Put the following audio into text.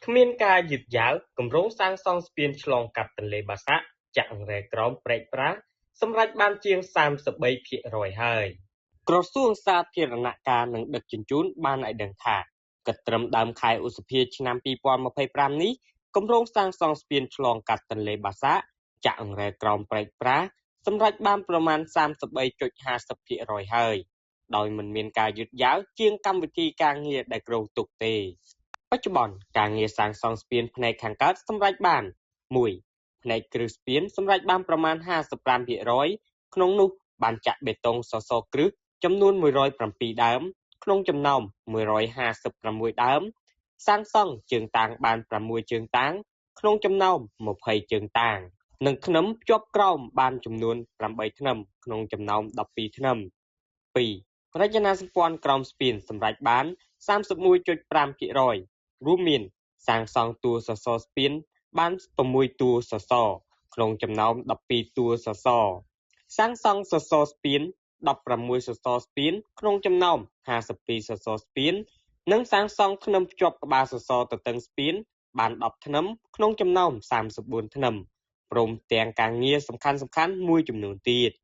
គ្មានការយឺតយ៉ាវ គម្រោងសាងសង់ស្ពានឆ្លងកាត់ទន្លេបាសាក់ ចាក់អង្រែក្រោមព្រែកប្រា សម្រេចបានជាង 33% ហើយ។ ក្រសួងសាធារណការនិងដឹកជញ្ជូនបានឲ្យដឹងថា គិតត្រឹមដើមខែឧសភា ឆ្នាំ2025នេះ គម្រោងសាងសង់ស្ពានឆ្លងកាត់ទន្លេបាសាក់ ចាក់អង្រែក្រោមព្រែកប្រា សម្រេចបានប្រមាណ 33.50% ហើយ ដោយមិនមានការយឺតយ៉ាវជាងកម្មវិធីការងារដែលគ្រោងទុកទេ។ បច្ចុប្បន្ន ការងារសាងសង់ស្ពានផ្នែកខាងកើតសម្រេចបាន 1 ផ្នែកគ្រឹះស្ពានសម្រេចបានប្រមាណ 55% ក្នុងនោះបានចាក់បេតុងសសរគ្រឹះចំនួន 107 ដើម ក្នុងចំណោម 156 ដើម សាងសង់ជើងតាងបាន 6 ជើងតាង ក្នុងចំណោម 20 ជើងតាង និងធ្នឹមភ្ជាប់ក្រោមបានចំនួន 8 ធ្នឹម ក្នុងចំណោម 12 ធ្នឹម។ 2 រចនាសម្ព័ន្ធក្រោមស្ពានសម្រេចបាន 31.5% រួមមានសាងសង់តួសសរស្ពានបាន 6 តួសសរ ក្នុងចំណោម 12 តួសសរ សាងសង់សសរស្ពាន 16 សសរស្ពាន ក្នុងចំណោម 52 សសរស្ពាន និងសាងសង់ធ្នឹមភ្ជាប់ក្បាលសសរទទឹងស្ពានបាន 10 ធ្នឹម ក្នុងចំណោម 34 ធ្នឹម ព្រមទាំងការងារសំខាន់ៗមួយចំនួនទៀត។